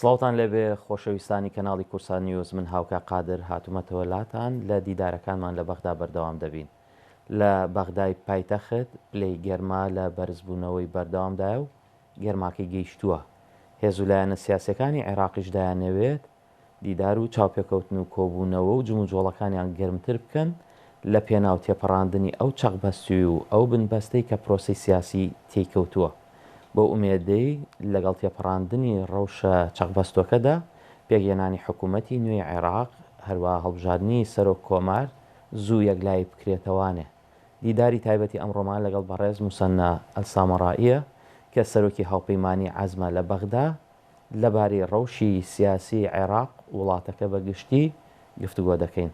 سڵاوتان لێبێ خۆشەویستانی کەناڵی کوردسات نیوز من هاوکا قادر هاتومەتەوە لاتان لە دیدارەکانمان لە بەغدا بەردەوام دەبین لە بەغدای پایتەخت پلەی گەرما لە بەرزبوونەوەی بەردەوامدایە و گەرماکەی گەیشتووە هێز و لایەنە سیاسیەکانی عێراقیش دەیانەوێت دیدار و چاوپێکەوتن و کۆبوونەوە و جموجۆڵەکانیان گەرمتر بکەن لە پێناو تێپەڕاندنی ئەو چەقبەستووی و ئەو بنبەستەی کە پرۆسەی سیاسی تێی کەوتووە بەو ئومێدەی لەگەڵ تێپەڕاندنی ڕەوشە چەقبەستووەکەدا پێکهێنانی حکوومەتی نوێی عێراق هەروەها هەڵبژاردنی سەرۆک کۆمار زوو یەکلایی بکرێتەوانێ. دیداری تایبەتی ئەمڕۆمان لەگەڵ بەڕێز موسەننا ئەلسامەڕائیە کە سەرۆکی هاوپەیمانی عەزمە لە بەغدا لەبارەی ڕەوشی سیاسیی عێراق وڵاتەکە بە گشتی گفتوگۆ دەکەین.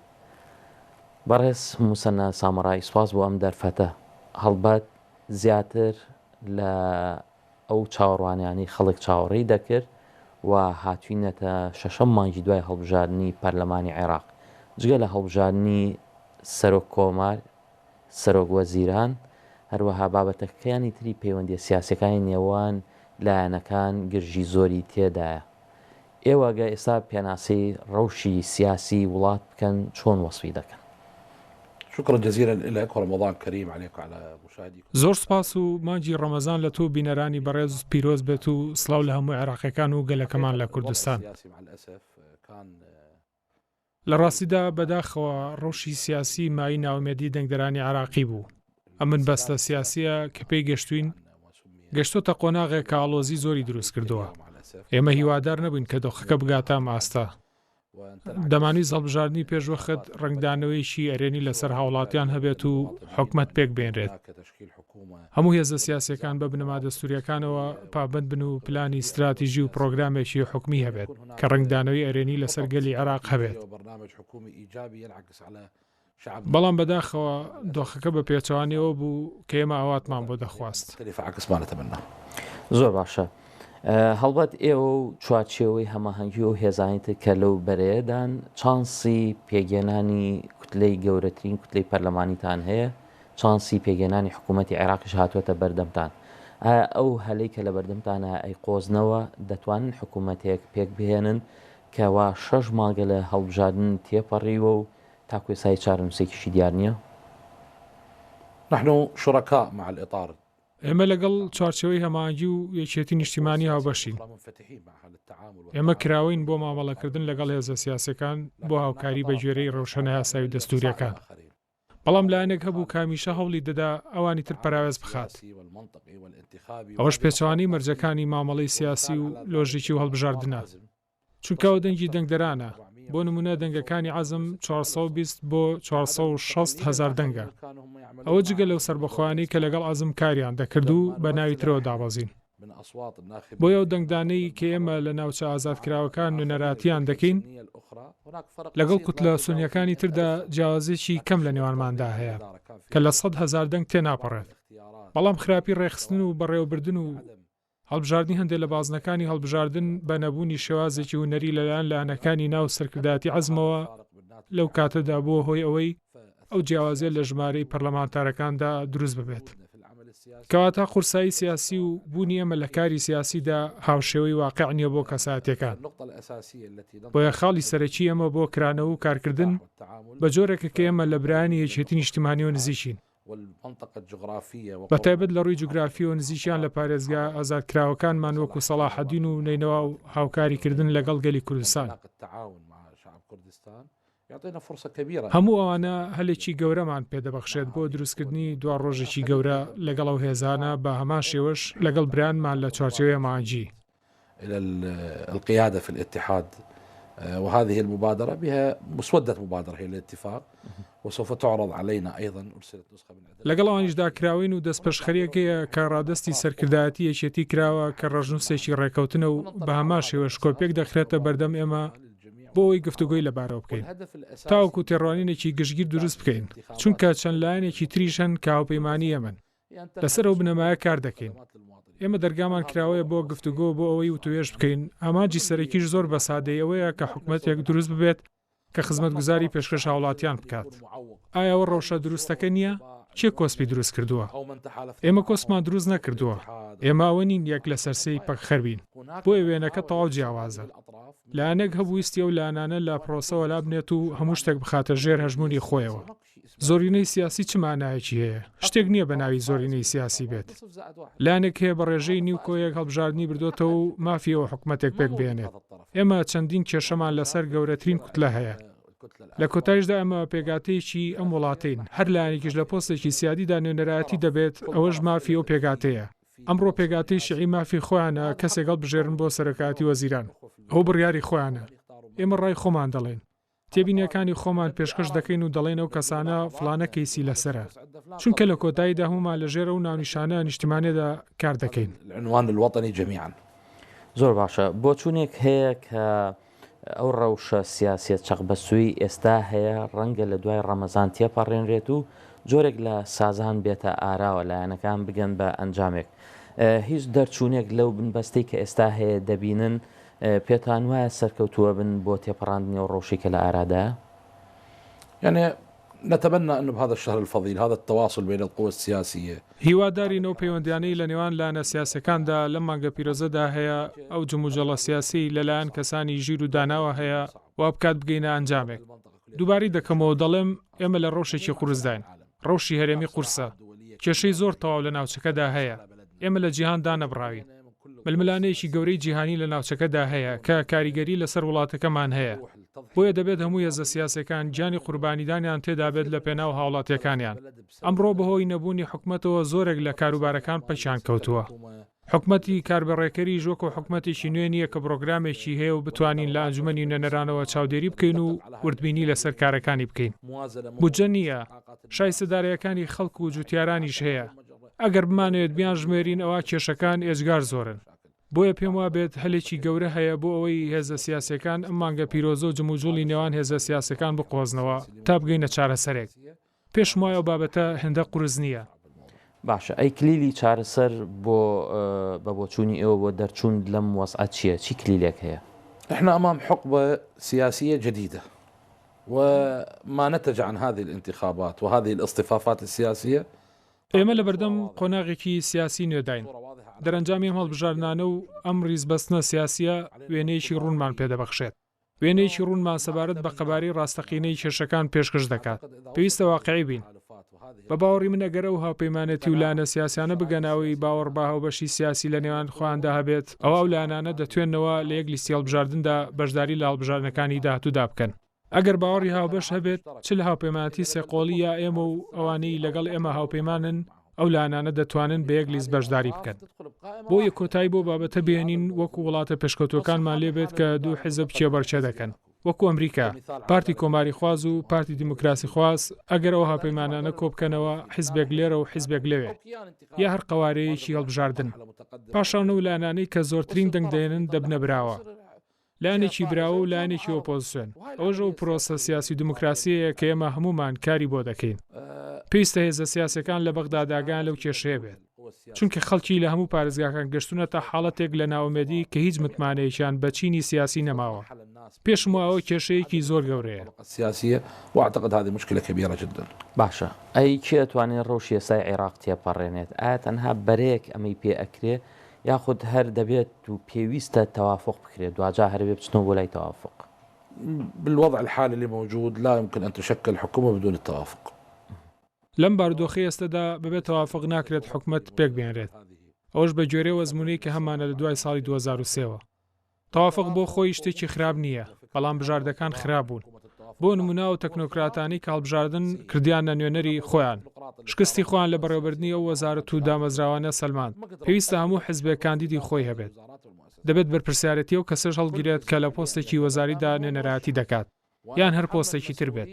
بەڕێز موسەننا سامەڕائی سوپاس بۆ ئەم دەرفەتە. هەڵبەت زیاتر لە ئەو چاوەڕوانیانەی خەڵک چاوەڕێی دەکرد و هاتوینەتە شەشەم مانگی دوای هەڵبژاردنی پەرلەمانی عێراق. جگە لە هەڵبژاردنی سەرۆک کۆمار، سەرۆک وەزیران، هەروەها بابەتەکانی تری پەیوەندیە سیاسیەکانی نێوان لایەنەکان گرژی زۆری تێدایە. ئێوە گەر ئێستا پێناسەی ڕەوشی سیاسی وڵات بکەن چۆن وەسفی دەکەن؟ شکرا جزیلا لک ورمضان کریم علیک وعلی مشاهدیکم. زۆر سوپاس و مانگی ڕەمەزان لە تۆ و بینەرانی بەڕێز پیرۆز بێت و سڵاو لە هەموو عێراقیەکان و گەلەکەمان لە کوردستان. لە ڕاستیدا بەداخەوە ڕەوشی سیاسی مایەی نائومێدی دەنگدەرانی عێراقی بوو. ئەم بنبەستە سیاسییە کە پێی گەشتووین، گەشتۆتە قۆناغێک کە ئاڵۆزی زۆری دروست کردووە. ئێمە هیوادار نەبووین کە دۆخەکە بگاتە ئەم ئاستە. دەمانویست هەڵبژاردنی پێشوەخت ڕەنگدانەوەیەکی ئەرێنی لەسەر هاوڵاتیان هەبێت و حکومەت پێکبێنرێت. هەموو هێزە سیاسییەکان بە بنەما دەستوورییەکانەوە پابەند بن و پلانی ستراتیژی و پڕۆگرامێکی حکومی هەبێت کە ڕەنگدانەوەی ئەرێنی لەسەر گەلی عێراق هەبێت. بەڵام بەداخەوە دۆخەکە بە پێچەوانەی ئەوە بوو کە ئێمە ئاواتمان بۆ دەخواست. زۆر باشە. هەڵبەت ئێوە و چوارچێوەی هەماهەنگی و ئەو هێزانەی تر کە لەو بەرەیەدان چانسی پێکهێنانی کوتلەی گەورەترین کوتلەی پەرلەمانیتان هەیە، چانسی پێکهێنانی حکوومەتی عێراقیش هاتووەتە بەردەمتان. ئایا ئەو هەلەی کە لە بەردەمتانە ئەیقۆزنەوە، دەتوانن حکوومەتێک پێکبهێنن کە وا شەش مانگە لە هەڵبژاردن تێپەڕیوە و تاکو ئێستا هیچ چارەنووسێکیشی دیار نییە؟ نحن شرکاء مع الاطار. ئێمە لەگەڵ چوارچێوەی هەماهەنگی و یەکێتی نیشتیمانی هاوبەشین. ئێمە کراوەین بۆ مامەڵەکردن لەگەڵ هێزە سیاسیەکان بۆ هاوکاری بەگوێرەی ڕەوشە نایاسایی و دەستووریەکان. بەڵام لایەنێک هەبوو کە هەمیشە هەوڵی دەدا ئەوانی تر پەراوێز بخات. ئەوەش پێچەوانەی مەرجەکانی مامەڵەی سیاسی و لۆژیکی و هەڵبژاردنە. چونکە ئەوە دەنگی دەنگدەرانە، بۆ نموونە دەنگەکانی عەزم 420 بۆ 460 هەزار دەنگە، ئەوە جگە لەو سەربەخۆیانەی کە لەگەڵ عەزم کاریان دەکرد و بە ناوی ترەوە دابەزین. بۆیە ئەو دەنگدانەی کە ئێمە لە ناوچە ئازادکراوەکان نوێنەراتییان دەکەین، لەگەڵ کوتلە سونییەکانی تردا جیاوازییەکی کەم لە نێوانماندا هەیە کە لە 100,000 دەنگ تێناپەڕێت، بەڵام خراپی ڕێکخستن و بەڕێوەبردن و هەڵبژاردنی هەندێ لە بازنەکانی هەڵبژاردن بە نەبوونی شێوازێکی هونەری لەلایەن لایەنەکانی ناو سەرکردایەتی عەزمەوە لەو کاتەدا بووە هۆی ئەوەی ئەو جیاوازیە لە ژمارەی پەرلەمانتارەکاندا دروست ببێت. کەواتە قورسایی سیاسی و بوونی ئێمە لە کاری سیاسیدا هاوشێوەی واقع نییە بۆ کەسایەتیەکان. بۆیە خاڵی سەرەکی ئێمە بۆ کرانەوە و کارکردن بە جۆرێکە کە ئێمە لە برایانی یەکێتی نیشتیمانیەوە نزیکین. بەتایبەت لە ڕووی جوگرافییەوە نزیکیان لە پارێزگا ئازادکراوەکانمان وەکو سەڵاحەدین و نەینەوا و هاوکاریکردن لەگەڵ گەلی کوردستان. هەموو ئەوانە هەلێکی گەورەمان پێدەبەخشێت بۆ دروستکردنی دواڕۆژێکی گەورە لەگەڵ ئەو هێزانە بە هەمان شێوەش لەگەڵ برایانمان لە چوارچێوەی هەماهەنگی. الى القيادة في الاتحاد وهذه المبادرة بها مسودة مبادرة هي للاتفاق وسوف تعرض علينا أيضا أرسلت نسخة من لەگەڵ ئەوانیشدا کراوەین و دەستپێشخەرییەک هەیە کە ڕادەستی سەرکردایەتی یەکێتی کراوە کە ڕەشنووسێکی ڕێکەوتنە و بە هەمان شێوەش کۆپیەک دەخرێتە بەردەم ئێمە بۆ ئەوەی گفتوگۆی لەبارەوە بکەین تاوەکو تێڕوانینێکی گشتگیر دروست بکەین چونکە چەند لایەنێکی تریش هەن کە هاوپەیمانی ئێمەن. لەسەر ئەو بنەمایە کار دەکەین. ئێمە دەرگامان کراوەیە بۆ گفتوگۆ بۆ ئەوەی وتوێژ بکەین، ئامانجی سەرەکیش زۆر بە سادەیی ئەوەیە کە حکومەتێک دروست ببێت کە خزمەتگوزاری پێشکەش هاوڵاتیان بکات. ئایا ئەوە ڕەوشە دروستەکە نییە؟ کێ کۆسپی دروست کردووە؟ ئێمە کۆسپمان دروست نەکردووە. ئێمە ئەوە نین یەک لەسەر سێی پەکخەر بین. بۆیە وێنەکە تەواو جیاوازە. لایەنێک هەبوو ویستی ئەو لایەنانە لە پرۆسەوە لابنێت و هەموو شتێک بخاتە ژێر هەژموونی خۆیەوە. زۆرینەی سیاسی چ مانایەکی هەیە؟ شتێک نییە بە ناوی زۆرینەی سیاسی بێت. لایەنێک هەیە بە ڕێژەی نیو کۆ یەک هەڵبژاردنی بردۆتەوە و مافی ئەوە حکومەتێک پێک بهێنێت. ئێمە چەندین کێشەمان لەسەر گەورەترین کوتلە هەیە. لە کۆتایشدا ئێمە پێکهاتەیەکی ئەم وڵاتەین، هەر لایەنێکیش لە پۆستێکی سیادیدا نوێنەرایەتی دەبێت، ئەوەش مافی ئەو پێکهاتەیە. ئەمڕۆ پێکهاتەی شیعی مافی خۆیانە کەسێک هەڵبژێرن بۆ سەرۆکایەتی وەزیران، ئەوە بڕیاری خۆیانە. ئێمە ڕای خۆمان دەڵێین. تێبینیەکانی خۆمان پێشکەش دەکەین و دەڵێین ئەو کەسانە فڵانە کەیسی لەسەرە، چونکە لە کۆتاییدا هەموومان لەژێر ئەو ناونیشانە نیشتیمانیەدا کار دەکەین. زۆر باشە. بۆچوونێک هەیە کە ئەو ڕەوشە سیاسیە چەقبەستووی ئێستا هەیە ڕەنگە لە دوای ڕەمەزان تێپەڕێنرێت و جۆرێک لە سازان بێتە ئاراوە لایەنەکان بگەن بە ئەنجامێک. هیچ دەرچوونێک لەو بنبەستەی کە ئێستا هەیە دەبینن پێتان وایە سەرکەوتووە بن بۆ تێپەڕاندنی ئەو ڕەوشەی کە لە ئارادایە؟ یعنی نتمنى انه بهذا الشهر الفضيل هذا التواصل بين القوى السياسية. هیوادارین ئەو پەیوەندیانەی لە نێوان لایەنە سیاسیەکاندا لەم مانگە پیرۆزەدا هەیە، ئەو جموجۆڵە سیاسیەی لە لایەن کەسانی ژیر و داناوە هەیە وا بکات بگەینە ئەنجامێک. دووبارەی دەکەمەوە و دەڵێم ئێمە لە ڕەوشێکی قورسداین. ڕەوشی هەرێمی قورسە. کێشەی زۆر تەواو لە ناوچەکەدا هەیە. ئێمە لە جیهان دانەبڕاوین. ململانێیەکی گەورەی جیهانی لە ناوچەکەدا هەیە کە کاریگەری لەسەر وڵاتەکەمان هەیە. بۆیە دەبێت هەموو هێزە سیاسیەکان گیانی قوربانیدانیان تێدابێت لە پێناو هاوڵاتیەکانیان. ئەمڕۆ بەهۆی نەبوونی حکومەتەوە زۆرێک لە کاروبارەکان پەکیان کەوتووە. حکومەتی کاربەڕێکەریش وەکو حکومەتێکی نوێ نییە کە پڕۆگرامێکی هەیە و بتوانین لە ئەنجومەنی نوێنەرانەوە چاودێری بکەین و وردبینی لەسەر کارەکانی بکەین. بودجە نییە، شایستە داراییەکانی خەڵک و جوتیارانیش هەیە. ئەگەر بمانەوێت بیانژمێرین ئەوا کێشەکان ئێجگار زۆرن. بۆیە پێم وابێت هەلێکی گەورە هەیە بۆ ئەوەی هێزە سیاسیەکان ئەم مانگە پیرۆزە و جموجوڵی نێوان هێزە سیاسیەکان بقۆزنەوە تا بگەینە چارەسەرێک. پێشم وایە ئەو بابەتە هێندە قورس نییە. باشە ئەی کلیلی چارەسەر بۆ بە بۆچوونی ئێوە بۆ دەرچوون لەم وەزعە چییە؟ چی کلیلێک هەیە؟ احنا امام حقبە سیاسیە جدیدە وما نتج عن هذه الانتخابات وهذه الاصطفافات السیاسیە. ئێمە لەبەردەم قۆناغێکی سیاسی نوێداین، دەرەنجامی ئەم هەڵبژاردنانە و ئەم ڕیزبەستنە سیاسییە وێنەیەکی ڕوونمان پێدەبەخشێت. وێنەیەکی ڕوونمان سەبارەت بە قەبارەی ڕاستەقینەی کێشەکان پێشکەش دەکات. پێویستە واقیعی بین. بە باوەڕی من ئەگەر ئەو هاوپەیمانێتی و لایەنە سیاسیانە بگەنە ئەوەی باوەڕ بە هاوبەشی سیاسی لە نێوان خۆیاندا هەبێت، ئەوا ئەو لایەنانە دەتوێنەوە لە یەک لیستی هەڵبژاردندا بەشداری لە هەڵبژاردنەکانی داهاتوودا بکەن. ئەگەر باوەڕی هاوبەش هەبێت، چ لە هاوپەیمانێتی سێقۆڵی یا ئێمە و ئەوانەی لەگەڵ ئێمە هاوپەیمانن، ئەو لایەنانە دەتوانن بە یەک لیست بەشداری بکەن. بۆیە کۆتایی بەو بابەتە بهێنین وەکو وڵاتە پێشکەوتووەکانمان لێ بێت کە دوو حیزب کێبەڕکێ دەکەن، وەکو ئەمریکا، پارتی کۆماریخواز و پارتی دیموکراسیخواز، ئەگەر ئەو هاوپەیمانانە کۆبکەنەوە حیزبێک لێرە و حیزبێک لەوێ، یا هەر قەوارەیەکی هەڵبژاردن. پاشان ئەو لایەنانەی کە زۆرترین دەنگ دەهێنن دەبنە براوە. لایەنێکی براوە و لایەنێکی ئۆپۆزسیۆن، ئەوەش ئەو پرۆسە سیاسی و دیموکراسییەیە کە ئێمە هەموومان کاری بۆ دەکەین. پێویستە هێزە سیاسییەکان لە بەغداد ئاگایان لەو کێشەیە بێت، چونکە خەڵکی لە هەموو پارێزگاکان گەشتوونەتە حاڵەتێک لە نائومێدی کە هیچ متمانەیەکیان بە چینی سیاسی نەماوە. پێشم وایە ئەوە کێشەیەکی زۆر گەورەیە. باشە ئەی کێ ئەتوانێ ڕەوشی ئێستای عێراق تێپەڕێنێت؟ ئایا تەنها بەرەیەک ئەمەی پێ ئەکرێ یاخود هەر دەبێت و پێویستە تەوافوق بکرێت دواجار هەرەبێ بچنەوە بۆ لای تەوافوق. بالوضع الحالي اللي موجود لا يمكن ان تشكل حكومة بدون التوافق. لەم بارودۆخەی ئێستەدا بەبێ تەوافوق ناکرێت حکومەت پێکبهێنرێت، ئەوەش بەگوێرەی ئەو ئەزموونەی کە هەمانە لە دوای ساڵی 2003 وە. تەوافق بۆ خۆی شتێکی خراپ نییە، بەڵام بژاردەکان خراپ بوون. بۆ نموونە ئەو تەکنۆکراتانەی کە هەڵبژاردن کردیانە نوێنەری خۆیان، شکستی خۆیان لە بەڕێوەبردنی ئەو وەزارەت و دامەزراوانە سەلماند. پێویستە هەموو حزبێک کاندیدی خۆی هەبێت. دەبێت بەرپرسیارێتی ئەو کەسەش هەڵگیرێت کە لە پۆستێکی وەزاریدا نوێنەرایەتی دەکات، یان هەر پۆستێکی تر بێت.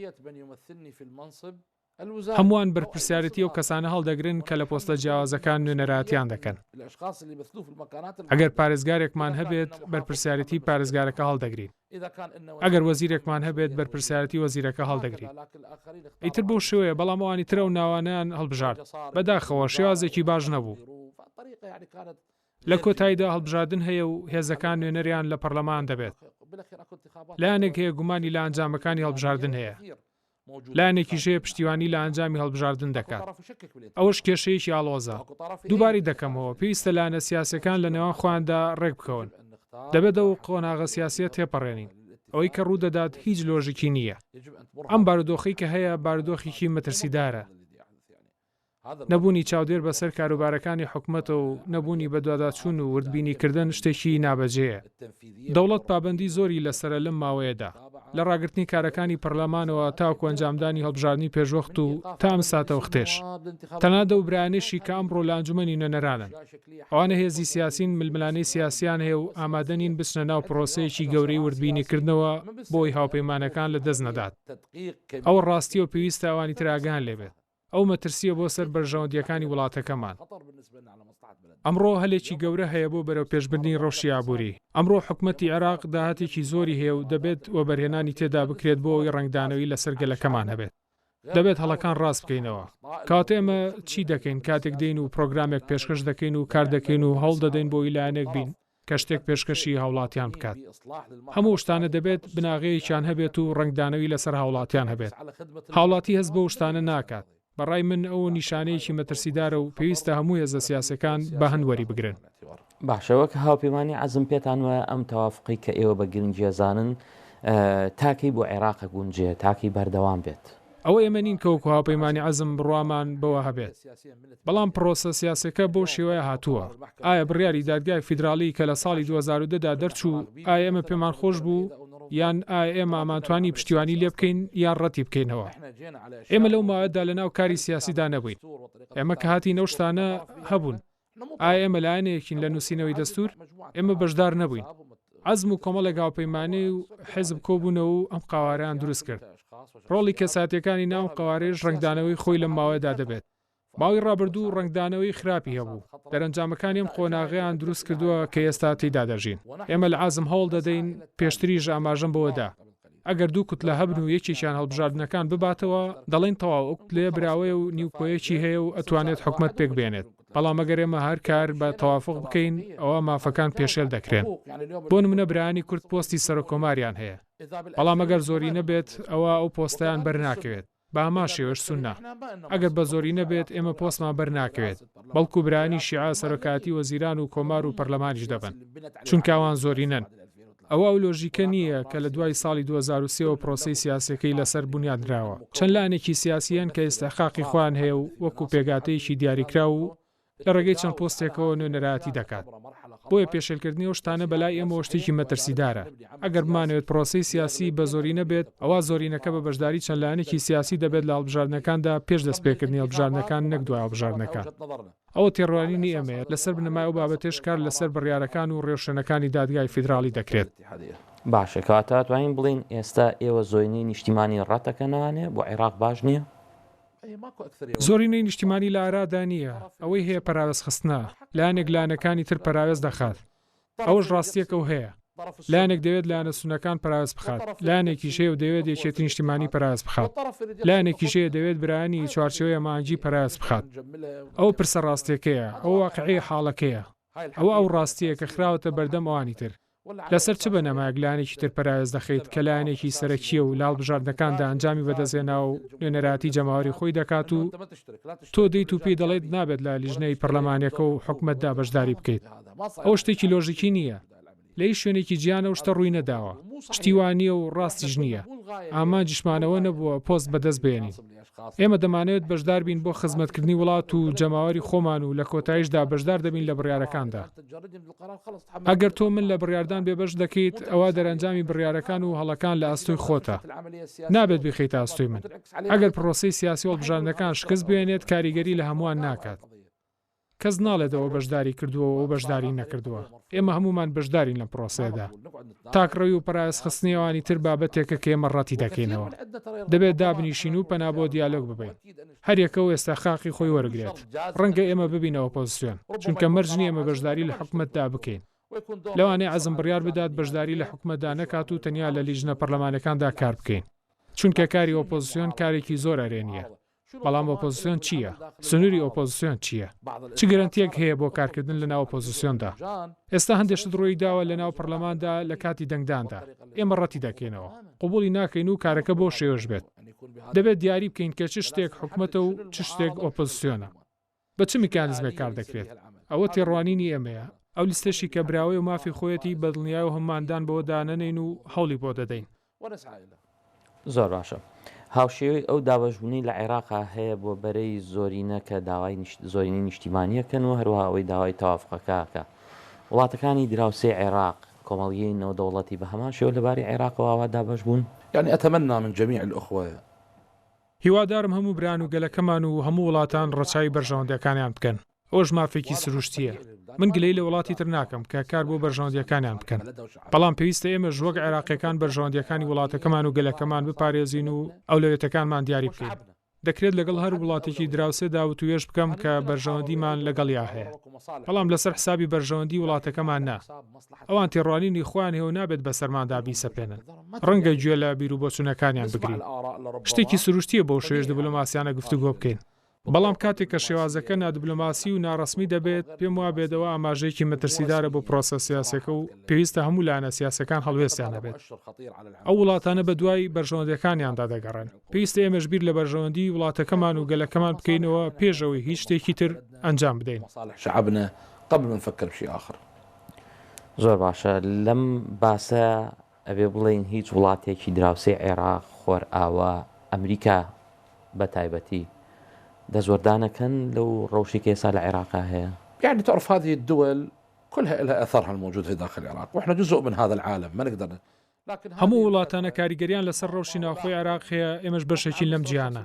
هەمووان بەرپرسیارێتی ئەو کەسانە هەڵدەگرن کە لە پۆستە جیاوازەکان نوێنەرایەتیان دەکەن. ئەگەر پارێزگارێکمان هەبێت، بەرپرسیارێتی پارێزگارەکە هەڵدەگرین. ئەگەر وەزیرێکمان هەبێت، بەرپرسیارێتی وەزیرەکە هەڵدەگرین. ئیتر بەو شێوەیە، بەڵام ئەوانی تر ئەو ناوانەیان هەڵبژارد. بەداخەوە، شێوازێکی باش نەبوو. لە کۆتاییدا هەڵبژاردن هەیە و هێزەکان نوێنەریان لە پەرلەمان دەبێت. لایەنێک هەیە گومانی لە ئەنجامەکانی هەڵبژاردن هەیە. لایەنێکیش هەیە پشتیوانی لە ئەنجامی هەڵبژاردن دەکات. ئەوەش کێشەیەکی ئاڵۆزە. دووبارەی دەکەمەوە، پێویستە لایەنە سیاسییەکان لە نێوان خۆیاندا ڕێکبکەون. دەبێت ئەو قۆناغە سیاسییە تێپەڕێنین. ئەوەی کە ڕوودەدات هیچ لۆژیکی نییە. ئەم بارودۆخەی کە هەیە بارودۆخێکی مەترسیدارە. نەبوونی چاودێر بەسەر کاروبارەکانی حکومەتە و نەبوونی بەدواداچوون و وردبینیکردن شتێکی نابەجێیە. دەوڵەت پابەندی زۆری لەسەرە لەم ماوەیەدا، لە ڕاگرتنی کارەکانی پەرلەمانەوە تاوەکو ئەنجامدانی هەڵبژاردنی پێشوەخت و تا ئەم ساتەوەختەش. تەنانەت ئەو برایانەشی کە ئەمڕۆ لە ئەنجومەنی نوێنەرانن. ئەوانە هێزی سیاسین، ململانێی سیاسیان هەیە و ئامادە نین بچنە ناو پرۆسەیەکی گەورەی وردبینیکردنەوە بۆ ئەوەی هاوپەیمانەکان لەدەست نەدات. ئەوە ڕاستییە و پێویستە ئەوانی تر ئاگایان لێبێت. ئەو مەترسییە بۆ سەر بەرژەوەندییەکانی وڵاتەکەمان. ئەمڕۆ هەلێکی گەورە هەیە بۆ بەرەوپێشبردنی ڕەوشی ئابووری. ئەمڕۆ حکومەتی عێراق داهاتێکی زۆری هەیە و دەبێت وەبەرهێنانی تێدا بکرێت بۆ ئەوەی ڕەنگدانەوەی لەسەر گەلەکەمان هەبێت. دەبێت هەڵەکان ڕاست بکەینەوە. کەواتە ئێمە چی دەکەین کاتێک دێین و پرۆگرامێک پێشکەش دەکەین و کار دەکەین و هەوڵ دەدەین بۆ ئەوەی لایەنێک بین کە شتێک پێشکەشی هاوڵاتیان بکات. هەموو ئەو شتانە دەبێت بناغەیەکیان هەبێت و ڕەنگدانەوی لەسەر هاوڵاتیان هەبێت. هاوڵاتی هەست بەو شتانە ناکات. بە ڕای من ئەوە نیشانەیەکی مەترسیدارە و پێویستە هەموو هێزە سیاسیەکان بە هەند وەریبگرن. باشە وەک هاوپەیمانی عەزم پێتان وایە ئەم تەوافقەی کە ئێوە بە گرنگی ئەزانن تا کەی بۆ عێراق ئەگونجێ، تا کەی بەردەوام بێت؟ ئەوە ئێمە نین کە وەکو هاوپەیمانی عەزم بڕوامان بەوە هەبێت، بەڵام پڕۆسە سیاسیەکە بەو شێوەیە هاتووە. ئایا بڕیاری دادگای فیدراڵی کە لە ساڵی 2010 دا دەرچوو، ئایا ئێمە پێمان خۆش بوو یان ئایا ئێمە ئەمانتوانی پشتیوانی لێ بکەین یان ڕەتی بکەینەوە؟ ئێمە لەو ماوەدا لەناو کاری سیاسیدا نەبووین. ئێمە کە هاتین ئەو شتانە هەبوون. ئایا ئێمە لایەنێکین لە نووسینەوەی دەستوور؟ ئێمە بەشدار نەبووین. عەزم و کۆمەڵێک هاوپەیمانی و حیزب کۆبوونەوە و ئەم قەوارەیان دروست کرد. ڕۆڵی کەساتییەکانی ناو ئەم قەوارەیەش ڕەنگدانەوەی خۆی لەم ماوەیەدا دەبێت. ماوەی ڕابردوو ڕەنگدانەوەی خراپی هەبوو. دەرەنجامەکانی ئەم قۆناغەیان دروست کردووە کە ئێستا تێیدا دەژین. ئێمە لە عەزم هەوڵ دەدەین، پێشتریش ئاماژەم بەوە دا، ئەگەر دوو کوتلە هەبن و یەکێکیان هەڵبژاردنەکان بباتەوە، دەڵێین تەواو ئەو کوتلەیە براوەیە و نیو کۆیەکی هەیە و ئەتوانێت حکومەت پێکبێنێت. بەڵام ئەگەر ئێمە هەر کار بە تەوافوق بکەین ئەوا مافەکان پێشێل دەکرێن. بۆ نمونە برایانی کورد پۆستی سەرۆککۆماریان هەیە. بەڵام ئەگەر زۆرینە بێت ئەوا ئەو پۆستەیان بەرناکەوێت. بە هەمان شێوەش سوننە. ئەگەر بە زۆرینە بێت ئێمە پۆستمان بەرناکەوێت. بەڵکو برایانی شیعە سەرۆکایەتی وەزیران و کۆمار و پەرلەمانیش دەبەن. چونکە ئەوان زۆرینەن. ئەوە ئەو لۆژیکە نییە کە لە دوای ساڵی 2003 ەوە پرۆسەی سیاسیەکەی لەسەر بونیاد نراوە. چەند لایەنێکی سیاسی هەن کە ئیستحقاقی خۆیان هەیە و وەکو پێکهاتەیەکی دیاریکراو و لە ڕێگەی چەند پۆستێکەوە نوێنەرایەتی دەکات. بۆیە پێشێلکردنی ئەو شتانە بەلای ئێمەوە شتێکی مەترسیدارە. ئەگەر بمانەوێت پرۆسەی سیاسی بە زۆرینە بێت، ئەوا زۆرینەکە بە بەشداری چەند لایەنێکی سیاسی دەبێت لە هەڵبژاردنەکاندا پێش دەستپێکردنی هەڵبژاردنەکان نەک دوای هەڵبژاردنەکان. ئەوە تێڕوانینی ئێمەیە، لەسەر بنەمای ئەو بابەتەش کار لەسەر بڕیارەکان و ڕێوشوێنەکانی دادگای فیدراڵی دەکرێت. باشە کەواتە ئەتوانین بڵێین ئێستا ئێوە زۆینەی نیشتیمانی ڕەتەکەنەوانێ بۆ عێراق باش نییە؟ زۆرینەی نیشتیمانی لە ئارادا نییە، ئەوەی هەیە پەراوێزخستنە، لایەنێک لایەنەکانی تر پەراوێز دەخات. ئەوەش ڕاستییەکە و هەیە. لایەنێک دەیەوێت لایەنە سوننەکان پەراوێز بخات، لایەنێکیش هەیە و دەیەوێت یەکێتی نیشتیمانی پەراوێز بخات، لایەنێکیش هەیە دەیەوێت برایانی چوارچێوەی هەماهەنگی پەراوێز بخات. ئەوە پرسە ڕاستییەکەیە، ئەوە واقیعی حاڵەکەیە. ئەوە ئەو ڕاستییە کە خراوەتە بەردەم ئەوانی تر. لەسەر چ بنەمایەک لایەنێکی تر پەراوێز دەخەیت کە لایەنێکی سەرەکییە و لە هەڵبژاردنەکاندا ئەنجامی بەدەستهێناوە و نوێنەرایەتی جەماوەری خۆی دەکات و تۆ دێیت و پێی دەڵێیت نابێت لە لیژنەی پەرلەمانیەکە و حکومەتدا بەشداری بکەیت؟ ئەوە شتێکی لۆژیکی نییە. لە هیچ شوێنێکی جیهان ئەو شتە ڕووی نەداوە. شتی وا نییە و ڕاستیش نییە. ئامانجیشمان ئەوە نەبووە پۆست بەدەست بهێنین. ئێمە دەمانەوێت بەشدار بین بۆ خزمەتکردنی وڵات و جەماوەری خۆمان و لە کۆتاییشدا بەشدار دەبین لە بڕیارەکاندا. ئەگەر تۆ من لە بڕیاردان بێبەش دەکەیت، ئەوا دەرئەنجامی بڕیارەکان و هەڵەکان لە ئەستۆی خۆتە. نابێت بیخەیتە ئەستۆی من. ئەگەر پڕۆسەی سیاسی و هەڵبژاردنەکان شکست بهێنێت، کاریگەری لە هەمووان ناکات. کەس ناڵێت ئەوە بەشداری کردووە و ئەو بەشداری نەکردووە. ئێمە هەموومان بەشدارین لەم پرۆسەیەدا. تاکڕەوی و پەراوێزخستنی ئەوانی تر بابەتێکە کە ئێمە ڕەتی دەکەینەوە. دەبێت دابنیشین و پەنا بۆ دیالۆگ ببەین. هەریەکە و ئێستحقاقی خۆی وەرگرێت. ڕەنگە ئێمە ببینە ئۆپۆزسیۆن، چونکە مەرج نییە ئێمە بەشداری لە حکومەتدا بکەین. لەوانەیە عەزم بڕیار بدات بەشداری لە حکومەتدا نەکات و تەنیا لە لیژنە پەرلەمانیەکاندا کار بکەین. چونکە کاری ئۆپۆزسیۆن کارێکی زۆر ئەرێنییە. بەڵام ئۆپۆزسیۆن چییە؟ سنووری ئۆپۆزسیۆن چییە؟ چ گرەنتییەک هەیە بۆ کارکردن لەناو ئۆپۆزسیۆندا؟ ئێستا هەندێ شت ڕووی داوە لەناو پەرلەماندا لە کاتی دەنگداندا. ئێمە ڕەتی دەکەینەوە. قبوڵی ناکەین و کارەکە بەو شێوەش بێت. دەبێت دیاری بکەین کە چ شتێک حکومەتە و چ شتێک ئۆپۆزسیۆنە. بە چ میکانزمێک کار دەکرێت؟ ئەوە تێڕوانینی ئێمەیە. ئەو لیستەشی کە براوەیە و مافی خۆیەتی، بەدڵنیایەوە هەموومان دان بەوە دانەنێین و هەوڵی بۆ دەدەین. زۆر باشە. هاوشێوەی ئەو دابەشبوونەی لە عێراقا هەیە بۆ بەرەی زۆرینە کە داوای زۆرینەی نیشتیمانی ئەکەن و هەروەها ئەوەی داوای تەوافقەکە ئەکا. وڵاتەکانی دراوسێی عێراق، کۆمەڵگەی نێودەوڵەتی بە هەمان شێوە لەبارەی عێراقەوە ئاوا دابەش بوون؟ یعنی اتمنی من جمیع الاخوە. هیوادارم هەموو برایان و گەلەکەمان و هەموو وڵاتان ڕەچاوی بەرژەوەندیەکانیان بکەن، ئەوەش مافێکی سروشتییە. من گلەیی لە وڵاتی تر ناکەم کە کار بۆ بەرژەوەندیەکانیان بکەن، بەڵام پێویستە ئێمەش وەک عێراقیەکان بەرژەوەندیەکانی وڵاتەکەمان و گەلەکەمان بپارێزین و ئەولەوێتەکانمان دیاری بکەین. دەکرێت لەگەڵ هەر وڵاتێکی دراوسێدا وتوێژ بکەم کە بەرژەوەندیمان لەگەڵیا هەیە، بەڵام لەسەر حسابی بەرژەوەندی وڵاتەکەمان نا. ئەوان تێڕوانینی خۆیان هەیە و نابێت بەسەرماندا بیسەپێنن. ڕەنگە گوێ لە بیروبۆچوونەکانیان بگرین. شتێکی سروشتییە بەو شێوەیەش دبلۆماسیانە گفتوگۆ بکەین. بەڵام کاتێک کە شێوازەکە نادبلۆماسی و ناڕەسمی دەبێت، پێم وابێت ئەوە ئاماژەیەکی مەترسیدارە بۆ پرۆسە سیاسیەکە و پێویستە هەموو لایەنە سیاسیەکان هەڵوێستیان هەبێت. ئەو وڵاتانە بەدوای بەرژەوەندیەکانیاندا دەگەڕێن. پێویستە ئێمەش بیر لە بەرژەوەندیی وڵاتەکەمان و گەلەکەمان بکەینەوە پێش ئەوەی هیچ شتێکی تر ئەنجام بدەین. زۆر باشە لەم باسە ئەبێ بڵێین هیچ وڵاتێکی دراوسێی عێراق، خۆرئاوا، ئەمریکا بە تایبەتی دەستوەردانەکەن لەو ڕەوشەی کە ئێستا لە عێراقا هەیە؟ یعنی تعرف هذه الدول كلها لها اثرها الموجود في داخل العراق واحنا جزء من هذا العالم ما نقدر هەموو وڵاتانە کاریگەریان لەسەر ڕەوشی ناوخۆی عێراق هەیە، ئێمەش بەشێکین لەم جیهانە.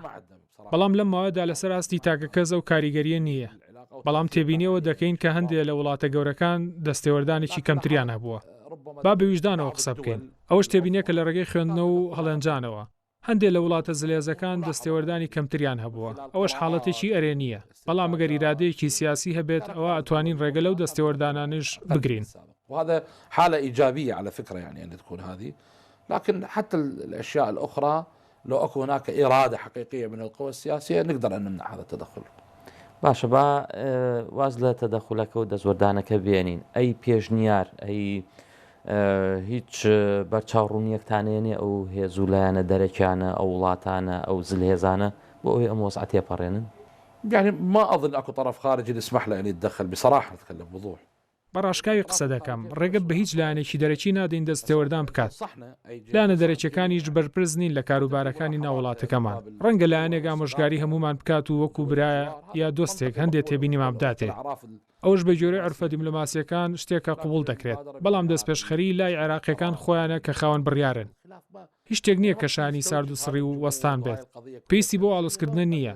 بەڵام لەم ماوەدا لەسەر ئاستی تاکەکەس ئەو کاریگەرییە نییە. بەڵام تێبینی ئەوە دەکەین کە هەندێ لە وڵاتە گەورەکان دەستێوەردانێکی کەمتریان هەبووە. با بە ویژدانەوە قسە بکەین. ئەوەش تێبینییەکە لە ڕێگەی خوێندنەوە و هەڵێنجانەوە. هەندێ لە وڵاتە زلهێزەکان دەستێوەردانی کەمتریان هەبووە، ئەوەش حاڵەتێکی ئەرێنییە، بەڵام ئەگەر ئیرادەیەکی سیاسی هەبێت ئەوا ئەتوانین ڕێگە لەو دەستێوەردانانەش بگرین. وهذا حالە ايجابية على فكرة يعني ان تكون هذه لكن حتى الاشياء الاخرى لو اكو هناك اراده حقيقية من القوى السياسية نقدر ان نمنع هذا التدخل. باشە با واز لە تەدەخولەکە و دەستوەردانەکە بێنین ئەی پێشنیار ئەی هیچ بەرچاوڕوونیەکتان هەیە ئەو هێز و لایەنە دەرەکیانە ئەو وڵاتانە ئەو زلهێزانە بۆ ئەوەی ئەم وەزعە تێپەڕێنن؟ یعنی ما اظن اكو طرف خارجي نسمح له ان يتدخل بصراحة نتكلم بوضوح. بە ڕاشکاوی قسە دەکەم، ڕێگە بە هیچ لایەنێکی دەرەکی نادەین دەست تێوەردان بکات. لایەنە دەرەکیەکانیش بەرپرس نین لە کاروبارەکانی ناو وڵاتەکەمان. ڕەنگە لایەنێک ئامۆژگاری هەموومان بکات و وەکو برا یا دۆستێک هەندێ تێبینیمان بداتێ. ئەوەش بە گوێرەی عورفە دیملۆماسیەکان شتێکە قبوڵ دەکرێت، بەڵام دەستپێشخەری لای عێراقیەکان خۆیانە کە خاوەن بڕیارن. هیچ شتێک نییە کە شایانی ساردوسڕی و وەستان بێت. پێویستی بەو ئاڵۆزکردنە نییە.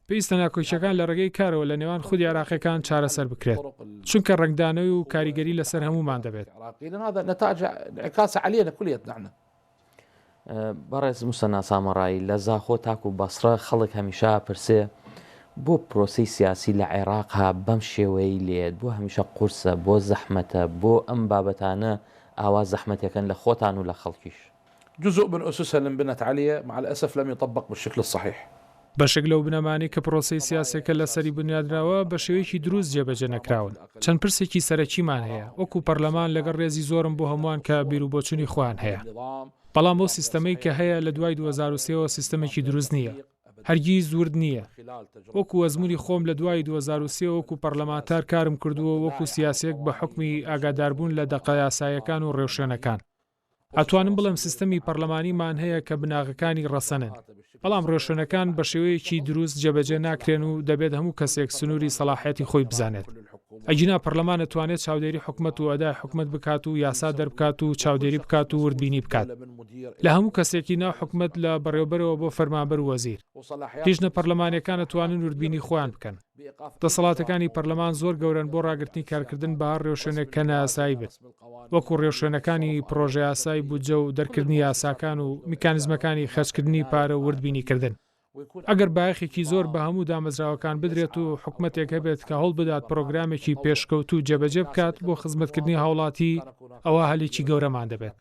پێویستە ناکۆکییەکان لە ڕێگەی کارەوە لە نێوان خودی عێراقییەکان چارەسەر بکرێت، چونکە ڕەنگدانەوەی و کاریگەری لەسەر هەموومان دەبێت. بەڕێز موسەنا سامەڕایی، لە زاخۆ تاکو بەسڕە خەڵک هەمیشە ئەپرسێ بۆ پرۆسەی سیاسی لە عێراقا بەم شێوەیەی لێیەت، بۆ هەمیشە قورسە، بۆ زەحمەتە، بۆ ئەم بابەتانە ئاوا زەحمەتەکەن لە خۆتان و لە خەڵکیش؟ جزء من اسسها اللي انبنت علیه مع الاسف لم يطبق بالشکل الصحیح. بەشێک لەو بنەمانەی کە پرۆسەی سیاسیەکە لەسەری بنیادنراوە بە شێوەیەکی دروست جێبەجێ نەکراون. چەند پرسێکی سەرەکیمان هەیە، وەکو پەرلەمان لەگەڵ رێزی زۆرم بۆ هەمووان کە بیروبۆچونی خۆیان هەیە. بەڵام ئەو سیستەمەی کە هەیە لە دوای 2003 ەوە سیستەمێکی دروست نییە. هەرگیز ورد نییە. وەکو ئەزموونی خۆم لە دوای 2003 وەکو پەرلەمانتار کارم کردووە و وەکو سیاسیەک بە حوکمی ئاگاداربوون لە دەقە یاساییەکان و رێوشوێنەکان. ئەتوانم بڵێم سیستەمی پەڕلەمانیمان هەیە کە بناغەکانی ڕەسەنن، بەڵام ڕێوشوێنەکان بەشێوەیەکی دروست جێبەجێ ناکرێن و دەبێت هەموو کەسێک سنووری سەڵاحیەتی خۆی بزانێت. ئەگینا پەڕلەمان ئەتوانێت چاودێری حکومەت و ئەدای حکومەت بکات و یاسا دەربکات و چاودێری بکات و وردبینی بکات لە هەموو کەسێکی ناو حکومەت لە بەڕێوبەرەوە بۆ فەرمانبەر و وەزیر. لیژنە پەڕلەمانیەکان ئەتوانن وردبینی خۆیان بکەن. دەسەڵاتەکانی پەرلەمان زۆر گەورەن بۆ ڕاگرتنی کارکردن بە هەر ڕێوشوێنێک کە نایاسایی بێت، وەکو ڕێوشوێنەکانی پڕۆژەیاسای بودجە و دەرکردنی یاساکان و میکانیزمەکانی خەرجکردنی پارە و وردبینیکردن. ئەگەر بایەخێکی زۆر بە هەموو دامەزراوەکان بدرێت و حکومەتێک هەبێت کە هەوڵبدات پڕۆگرامێکی پێشکەوتوو جێبەجێ بکات بۆ خزمەتکردنی هاوڵاتی، ئەوا هەلێکی گەورەمان دەبێت.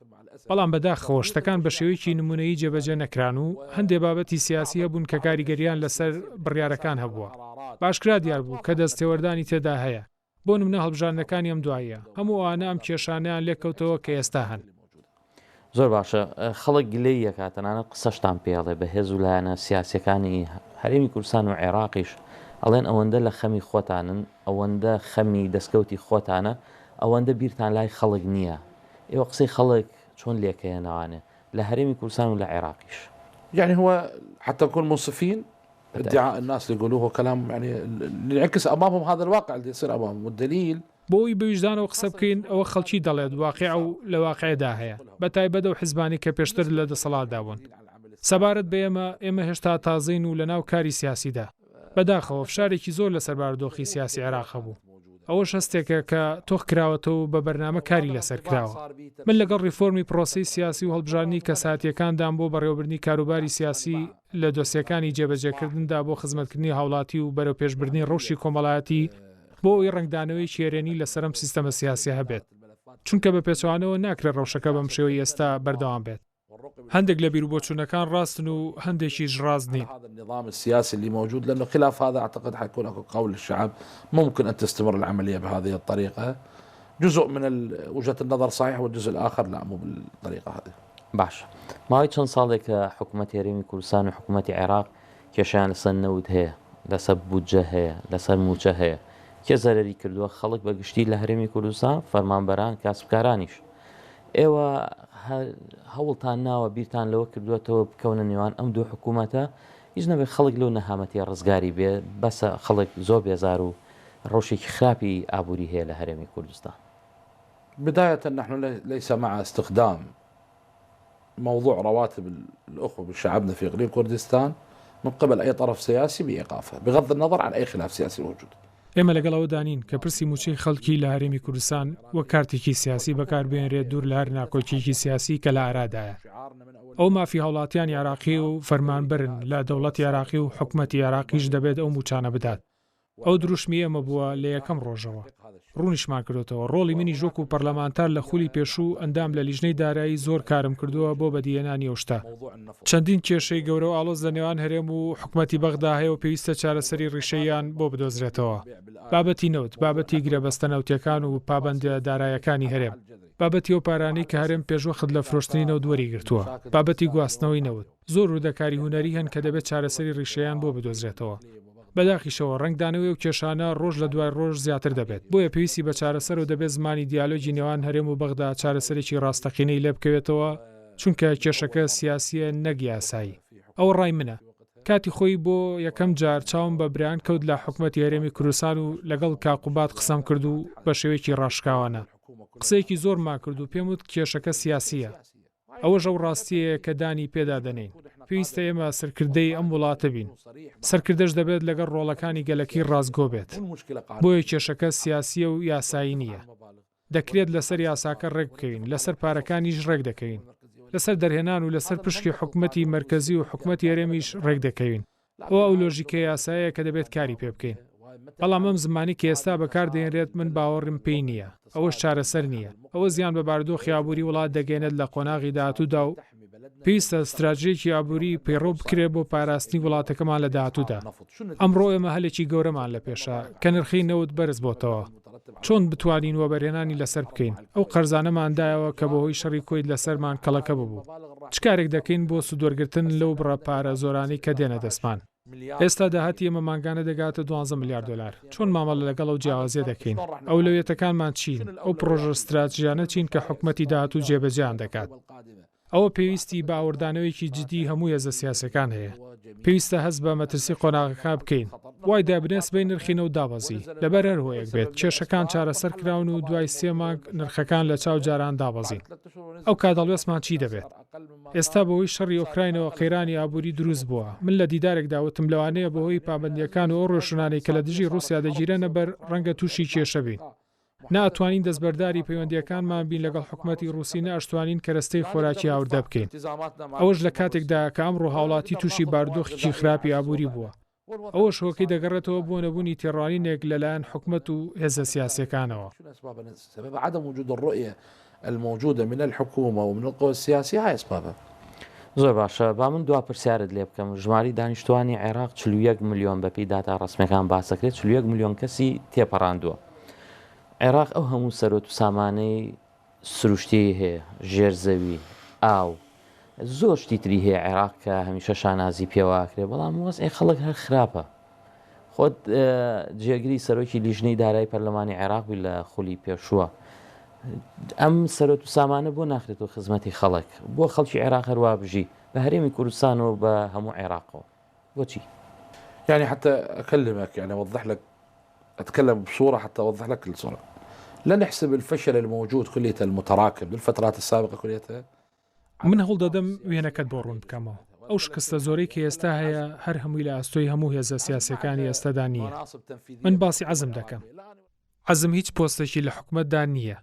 بەڵام بەداخەوە شتەکان بە شێوەیەکی نموونەیی جێبەجێ نەکران و هەندێ بابەتی سیاسی هەبوون کە کاریگەرییان لەسەر بڕیارەکان هەبووە. بە ئاشکرا دیار بوو کە دەستێوەردانی تێدا هەیە. بۆ نمونە هەڵبژاردنەکانی ئەم دواییە. هەموو ئەوانە ئەم کێشانەیان لێکەوتەوە کە ئێستا هەن. زۆر باشە خەڵک گلەیی ئەکا تەنانەت قسەشتان پێ ئەڵێ بە هێز و لایەنە سیاسیەکانی هەرێمی کوردستان و عێراقیش ئەڵێن ئەوەندە لە خەمی خۆتانن ئەوەندە خەمی دەستکەوتی خۆتانە ئەوەندە بیرتان لای خەڵک نییە ئێوە قسەی خەڵک چۆن لێکەیەنەوانێ لە هەرێمی کوردستان و لە عێراقیش. یعنی هو حتى نكون منصفين ادعاء الناس اللي يقولوه هو كلام يعني اللي ينعكس امامهم هذا الواقع اللي يصير امامهم والدليل بۆ ئەوەی بە ویژدانەوە قسە بکەین ئەوە خەڵکی دەڵێت واقیع و لە واقیعدا هەیە، بە تایبەت ئەو حزبانەی کە پێشتر لە دەسەڵاتدا بوون. سەبارەت بە ئێمە، ئێمە هێشتا تازەین و لەناو کاری سیاسیدا. بەداخەوە فشارێکی زۆر لەسەر بارودۆخی سیاسی عێراق هەبوو. ئەوەش هەستێکە کە تۆخ کراوەتەوە و بە بەرنامە کاری لەسەر کراوە. من لەگەڵ ڕیفۆرمی پرۆسەی سیاسی و هەڵبژاردنی کەسایەتییەکاندام بۆ بەڕێوەبردنی کاروباری سیاسی لە دۆسیەکانی جێبەجێکردندا بۆ خزمەتکردنی هاوڵاتی و بەرەوپێشبردنی ڕەوشی کۆمەڵایەتی بۆ ئەوەی ڕەنگدانەوەیەکی ئەرێنی لەسەر ئەم سیستەمە سیاسییە هەبێت، چونکە بە پێچەوانەوە ناکرێت ڕەوشەکە بەم شێوەی ئێستا بەردەوام بێت. هەندێک لە بیروبۆچوونەکان ڕاستن و هەندێکیش ڕاست نین. باشە ماوەی چەند ساڵێکە حکومەتی هەرێمی کوردستان و حکومەتی عێراق کێشەیان لەسەر نەوت هەیە، لەسەر بودجە هەیە، لەسەر مووچە هەیە. کێ زەرەری کردووە؟ خەڵک بە گشتی لە هەرێمی کوردستان، فەرمانبەران، کاسبکارانیش. ئێوە هەوڵتان ناوە بیرتان لەوە کردووەتەوە بکەونە نێوان ئەم دوو حکوومەتە هیچ نەبێت خەڵک لەو نەهامەتیە ڕزگاری بێ بەسە خەڵک زۆر بێزار و ڕەوشێکی خراپی ئابووری هەیە لە هەرێمی کوردستان. بداية نحن ليس مع استخدام موضوع رواتب الأخوة من شعبنا في إقليم كردستان من قبل أي طرف سياسي بإيقافه بغض النظر عن أي خلاف سياسي موجود. ئێمە لەگەڵ ئەوەدا نین کە پرسی مووچەی خەڵکی لە هەرێمی کوردستان وەک کارتێکی سیاسی بەکاربهێنرێت دوور لە هەر ناکۆکییەکی سیاسی کە لە ئارادایە. ئەو مافی هاوڵاتیانی عێراقی و فەرمانبەرن لە دەوڵەتی عێراقی و حکومەتی عێراقیش دەبێت ئەو مووچانە بدات. ئەو دروشمی ئێمە بووە لە یەکەم ڕۆژەوە. ڕوونیشمان کردۆتەوە، ڕۆڵی منیش وەکو پەرلەمانتار لە خولی پێشوو ئەندام لە لیژنەی دارایی زۆر کارم کردووە بۆ بەدیهێنانی ئەو شتە. چەندین کێشەی گەورە و ئاڵۆز لە نێوان هەرێم و حکومەتی بەغدا هەیە و پێویستە چارەسەری ڕیشەییان بۆ بدۆزرێتەوە. بابەتی نەوت، بابەتی گرێبەستە نەوتییەکان و پابەندییە داراییەکانی هەرێم، بابەتی ئەو پارانەی کە هەرێم پێشوەخت لە فرۆشتنی نەوت وەریگرتووە، بابەتی گواستنەوەی نەوت. زۆر وردەکاری هونەری هەن کە دەبێت چارەسەری ڕیشەیان بۆ بدۆزرێتەوە. بەداخیشەوە ڕەنگدانەوەی ئەو کێشانە ڕۆژ لە دوای ڕۆژ زیاتر دەبێت. بۆیە پێویستی بە چارەسەرە و دەبێت زمانی دیالۆگی نێوان هەرێم و بەغدا چارەسەرێکی ڕاستەقینەی لێ بکەوێتەوە، چونکە کێشەکە سیاسییە نەک یاسایی. ئەوە ڕای منە. کاتی خۆی بۆ یەکەم جار چاوم بە برایان کەوت لە حکومەتی هەرێمی کوردستان و لەگەڵ کاک قوباد قسەم کرد و بە شێوەیەکی ڕاشکاوانە قسەیەکی زۆرمان کرد و پێم وت کێشەکە سیاسییە. ئەوەش ئەو ڕاستییەیە کە دانی پێدا دەنێین. پێویستە ئێمە سەرکردەی ئەم وڵاتە بین. سەرکردەش دەبێت لەگەڵ ڕۆڵەکانی گەلەکەی ڕاستگۆ بێت. بۆیە کێشەکە سیاسییە و یاسایی نییە. دەکرێت لەسەر یاساکە ڕێکبکەوین، لەسەر پارەکانیش ڕێکدەکەوین. لەسەر دەرهێنان و لەسەر پشکی حکومەتی مەرکەزی و حکومەتی هەرێمیش ڕێکدەکەوین. ئەوە ئەو لۆژیکە یاسایەیە کە دەبێت کاری پێ بکەین. بەڵام ئەم زمانەی کە ئێستا بەکار دەهێنرێت من باوەڕم پێی نییە. ئەوەش چارەسەر نییە. ئەوە زیان بە بارودۆخی ئابووری وڵات دەگەیەنێت لە قۆناغی داهاتوودا و پێویستە ستراتژییەکی ئابووری پەیڕەو بکرێت بۆ پاراستنی وڵاتەکەمان لە داهاتوودا. ئەمڕۆ ئێمە هەلێکی گەورەمان لە پێشە کە نرخی نەوت بەرز بۆتەوە. چۆن بتوانین وەبەرهێنانی لەسەر بکەین؟ ئەو قەرزانەمان دایەوە کە بەهۆی شەڕی کوەیت لەسەرمان کەڵەکە ببوو. چ کارێک دەکەین بۆ سوودوەرگرتن لەو بڕە پارە زۆرانەی کە دێنە دەستمان؟ ئێستا داهاتی ئێمە مانگانە دەگاتە دوانزە ملیار دۆلار. چۆن مامەڵە لەگەڵ ئەو جیاوازییە دەکەین؟ ئەولەویەتەکانمان چین؟ ئەو پڕۆژە ستراتژیانە چین کە حکومەتی داهاتوو جێبەجێیان دەکات؟ ئەوە پێویستی بە ئاوڕدانەوەیەکی جدیی هەموو هێزە سیاسییەکان هەیە. پێویستە هەست بە مەترسی قۆناغەکە بکەین. وای دابنێ سبەی نرخی نەوت دابەزی، لەبەر هەر هۆیەک بێت، کێشەکان چارەسەر کراون و دوای سێ مانگ نرخەکان لە چاو جاران دابەزین. ئەو کات هەڵوێستمان چی دەبێت؟ ئێستا بەهۆی شەڕی ئۆکراینەوە قەیرانی ئابووری دروست بووە. من لە دیدارێکدا وتم لەوانەیە بەهۆی پابەندییەکان و ئەو ڕێوشوێنانەی کە لە دژی ڕووسیا دەگیرێنە بەر، ڕەنگە تووشی کێشە بین. نە ئەتوانین دەستبەرداری پەیوەندییەکانمان بین لەگەڵ حکومەتی ڕووسی نە ئەشتوانین کەرەستەی خۆراکی هاوردە بکەین. ئەوەش لە کاتێکدایە کە ئەمڕۆ هاوڵاتی تووشی بارودۆخێکی خراپی ئابووری بووە. ئەوەش هۆکەی دەگەڕێتەوە بۆ نەبوونی تێڕوانینێک لەلایەن حکومەت و هێزە سیاسییەکانەوە. الموجودە من الحکومە و من القوە السیاسیە های اسبابە. زۆر باشە با من دوا پرسیارت لێ بکەم ژماری دانیشتوانی عێراق 41 ملیۆن بەپێی داتا ڕەسمیەکان باسەکرێت 41 ملیۆن کەسی تێپەڕاندووە عێراق ئەو هەموو سەرۆت و سامانەی سروشتیی هەیە ژێر زەوی ئاو، زۆر شتی تری هەیە عێراق کە هەمیشە شانازی پێوە ئەکرێ بەڵام وەزعی خەڵک هەر خراپە. خۆت جێگری سەرۆکی لیژنەی دارای پەرلەمانی عێراق بووی لە خولی پێشووە. ئەم سەرۆت و سامانە بۆ ناخرێتەوە خزمەتی خەڵک؟ بۆ خەڵکی عێراق هەروا بژی بە هەرێمی کوردستانەوە بە هەموو عێراقەوە؟ بۆچی؟ يعني حتى أكلمك يعني أوضح لك أتكلم بصورة حتى أوضح لك الصورة لا نحسب الفشل الموجود كلية المتراكم للفترات السابقة كليتها من هەوڵ دەدەم وێنەکەت بۆ ڕوون بکەمەوە. ئەو شکستە زۆرەی کە ئێستا هەیە هەر هەمووی لە ئەستۆی هەموو هێزە سیاسیەکانی ئێستادا نییە. من باسی عەزم دەکەم. عەزم هیچ پۆستێکی لە حکومەتدا نییە.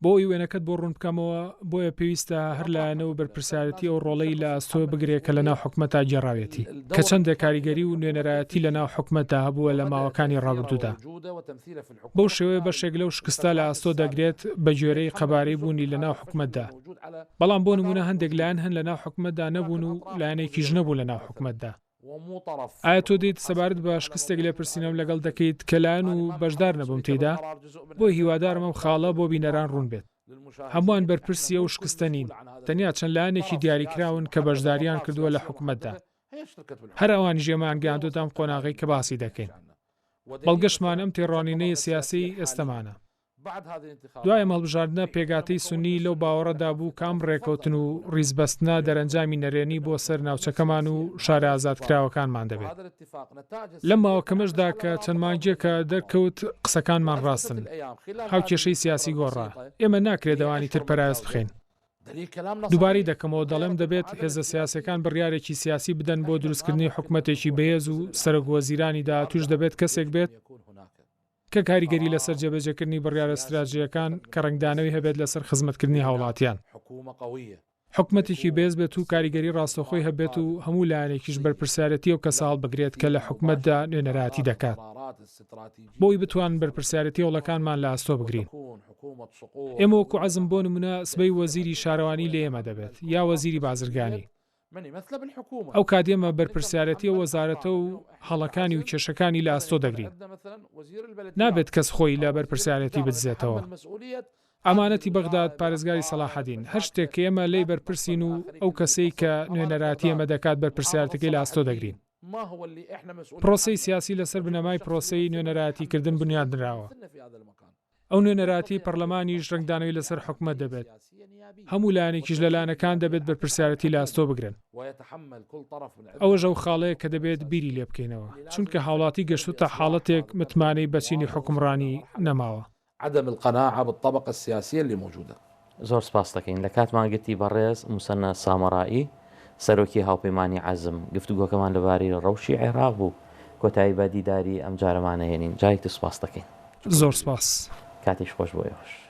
بۆ ئەوەی وێنەکەت بۆ ڕوون بکەمەوە، بۆیە پێویستە هەر لایەنە و بەرپرسیارێتی ئەو ڕۆڵەی لە ئەستۆ بگرێ کە لەناو حکومەتا گێڕاویەتی، کە چەندێک کاریگەری و نوێنەرایەتی لەناو حکومەتدا هەبووە لە ماوەکانی ڕابردوودا. بەو شێوەیە بەشێک لەو شکستە لە ئەستۆ دەگرێت بە گوێرەی قەبارەی بوونی لەناو حکومەتدا. بەڵام بۆ نموونە هەندێک لایەن هەن لەناو حکومەتدا نەبوون و لایەنێکیش نەبوو لەناو حکومەتدا. ئایا تۆ دێیت سەبارەت بە شکستێک لێپرسینەوەم لەگەڵ دەکەیت کە لایەن و بەشدار نەبووم تێیدا؟ بۆیە هیوادارم ئەم خاڵە بۆ بینەران ڕوون بێت. هەمووان بەرپرسی ئەو شکستە نین، تەنیا چەند لایەنێکی دیاریکراون کە بەشدارییان کردووە لە حکومەتدا. هەر ئەوانیش ئێمەیان گەیاندۆتە ئەم قۆناغەی کە باسی دەکەین. بەڵگەشمان ئەم تێڕوانینەی سیاسیی ئێستەمانە. دوای ئەم هەڵبژاردنە پێکهاتەی سوننی لەو باوەڕەدا بوو کە ئەم ڕێکەوتن و ڕیزبەستنە دەرەنجامی نەرێنی بۆ سەر ناوچەکەمان و شارە ئازادکراوەکانمان دەبێت. لەم ماوە کەمەشدا کە چەند مانگێکە دەرکەوت قسەکانمان ڕاستن. هاوکێشەی سیاسی گۆڕا. ئێمە ناکرێت ئەوانی تر پەراوێز بخەین. دووبارەی دەکەمەوە دەڵێم دەبێت هێزە سیاسیەکان بڕیارێکی سیاسی بدەن بۆ دروستکردنی حکومەتێکی بەهێز و سەرۆک وەزیرانی داهاتووش دەبێت کەسێک بێت کە کاریگەری لەسەر جێبەجێکردنی بڕیارە ستراتژییەکان کە ڕەنگدانەوەی هەبێت لەسەر خزمەتکردنی هاوڵاتیان. حکومەتێکی بەهێز بێت و کاریگەری ڕاستەوخۆی هەبێت و هەموو لایەنێکیش بەرپرسیارێتی ئەو کەسە هەڵبگرێت کە لە حکومەتدا نوێنەرایەتی دەکات بۆ ئەوەی بتوانن بەرپرسیارێتی هەوڵەکانمان لە ئەستۆ بگرین. ئێمە وەکو عەزم بۆ نمونە سبەی وەزیری شارەوانی لە ئێمە دەبێت یا وەزیری بازرگانی. ئەو کات ئێمە بەرپرسیارێتی ئەو وەزارەتە و هەڵەکانی و کێشەکانی لە ئەستۆ دەگرین. نابێت کەس خۆی لە بەرپرسیارێتی بدزێتەوە. ئەمانەتی بەغداد، پارێزگاری سەڵاحەدین، هەر شتێک کە ئێمە لێی بەرپرسین و ئەو کەسەی کە نوێنەرایەتی ئێمە دەکات بەرپرسیارێتەکەی لە ئەستۆ دەگرین. پرۆسەی سیاسی لەسەر بنەمای پرۆسەی نوێنەرایەتیکردن بنیات نراوە. ئەو نوێنەرایەتیی پەرلەمانیش رەنگدانەوەی لەسەر حکومەت دەبێت. هەموو لایەنێکیش لە لایەنەکان دەبێت بەرپرسیارێتی لە ئەستۆ بگرن. ئەوەش ئەو خاڵەیە کە دەبێت بیری لێبکەینەوە، چونکە هاوڵاتی گەشتووتە حاڵەتێک متمانەی بە چینی حوکمڕانی نەماوە. عدم القناعە بالطبقە السیاسیە اللە موجودە. زۆر سپاست دەکەین لە کاتمان گرتی بەڕێز موسەننا سامەڕائی سەرۆکی هاوپەیمانی عەزم گفتوگۆکەمان لەبارەی ڕەوشی عێراق بوو کۆتایی بە دیداری ئەمجارەمان ئەهێنین جارێکی تر سپاست دەکەین. زۆر سپاس. کاتێکی خۆش بۆ ئێوەش.